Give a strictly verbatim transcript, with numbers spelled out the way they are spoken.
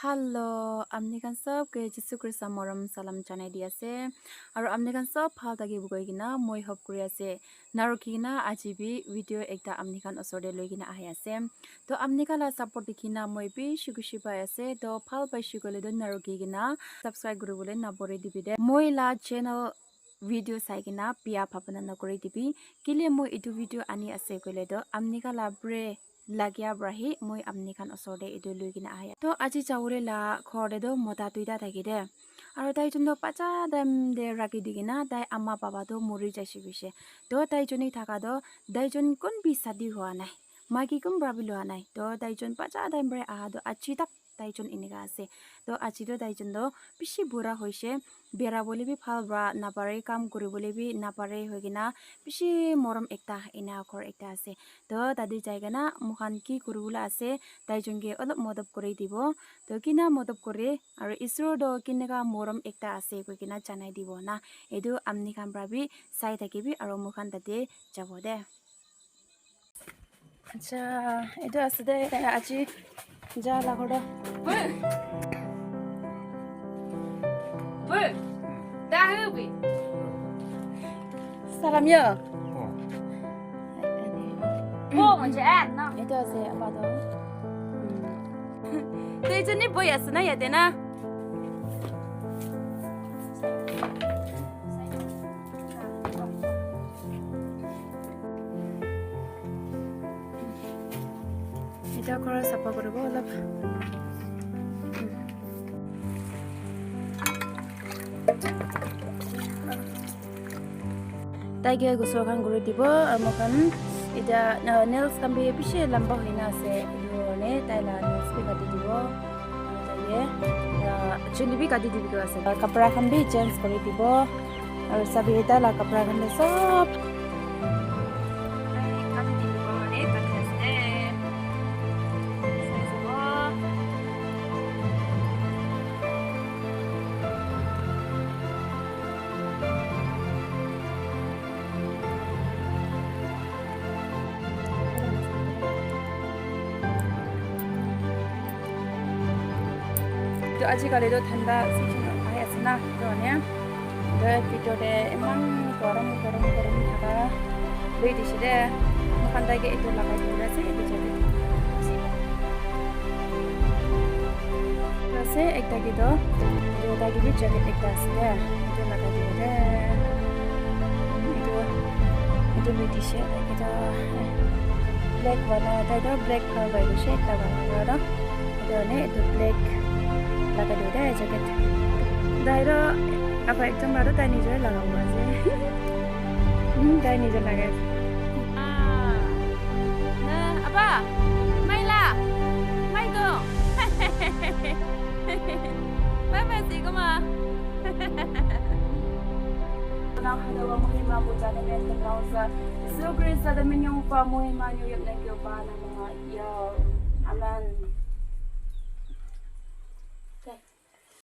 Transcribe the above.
Hello, amni khan sob ke Jisu Krista morom salam janai di ase. Aru amni khan sob bhal thakibo koi kena moi hope kuri ase. Narukhi kena aji bi video ekta amni khan osor te loi kena ahi ase. To amni khan la support dikhi na moi bishi khushi pai ase. To bhal paishe koile to narukhi kena subscribe kuribole nabore dibi de. Moi la channel video sai kena biya bhabana nakuri dibi. Kile moi etu video ani ase koile to amni khan la pray lagia para hi moi amni khan osor te etu loi kena ahi. To aji jawole la ghor te to mota duita thaki de. Aru tai jon to bacha time te rakhi di kena tai ama baba to mori jaise koise. To tai joni thaka to tai jon kun bi shadi hua nai. Maiki kun para bi lua nai. To tai jon bacha time para aha to aji tak tai jon enika ase. To aji to tai jon to bishi bura hoise. Bera bole bi bhal para napare, kam kuri bole bi napare hoi kena bishi morom ekta ena ghor ekta ase. To tate jai kena moikhan ki kuri bole ase, tai jon ke olop modop kuri dibo. To kina modop kure aru Isor to kineka morom ekta ase koi kena janai dibo na. Etu amni khan para bi sai thakibi aru moikhan tate jabo de. Acha, etu ase de, aji ja la ghor. Boo. Boo. Da hu bi. Salam yo. Bo mo je an na. Etu ase apa to. Te jani boi ase na yate na. Eta ghor sapha kuribo olop. Tai ke ghusl khan kuri dibo, aru moikhan eta, uh, nails khan bi bishi lamba hoina ase, etu karne tai la nails bi kati dibo. Aru tai ke, uh, chuli bi kati dibi ase. Aru kapra khan bi change kuri dibo. Aru sabi eta la kapra khan toh sob. Etu ajikali toh thanda season ahi ase na, etu karne etu bhitor te eman gorom, gorom, gorom thaka loi dise de, moikhan tai ke etu lagai dibole ase, etu jacket ase ekta ke toh, etu tai ke bi jacket ekta ase de, etu lagai dibole. Etu, etu loi dise, tai ke toh black wala, tai toh black bhal pai dise, ekta wala toh. Etu hoine etu black lagai dibo de jacket. Tai toh apa ekjon para toh tai nijor laga bo ase. Hmm, tai nijor lagai ase. Ah. Na, apa? Mai la. Mai to. Bye bye, si kuma. Nang hadawa muhima puja ne men tengkausa. Yesu Krista da minyong pa muhima nyuyap nengkyo pa nang mga yaw. Amen.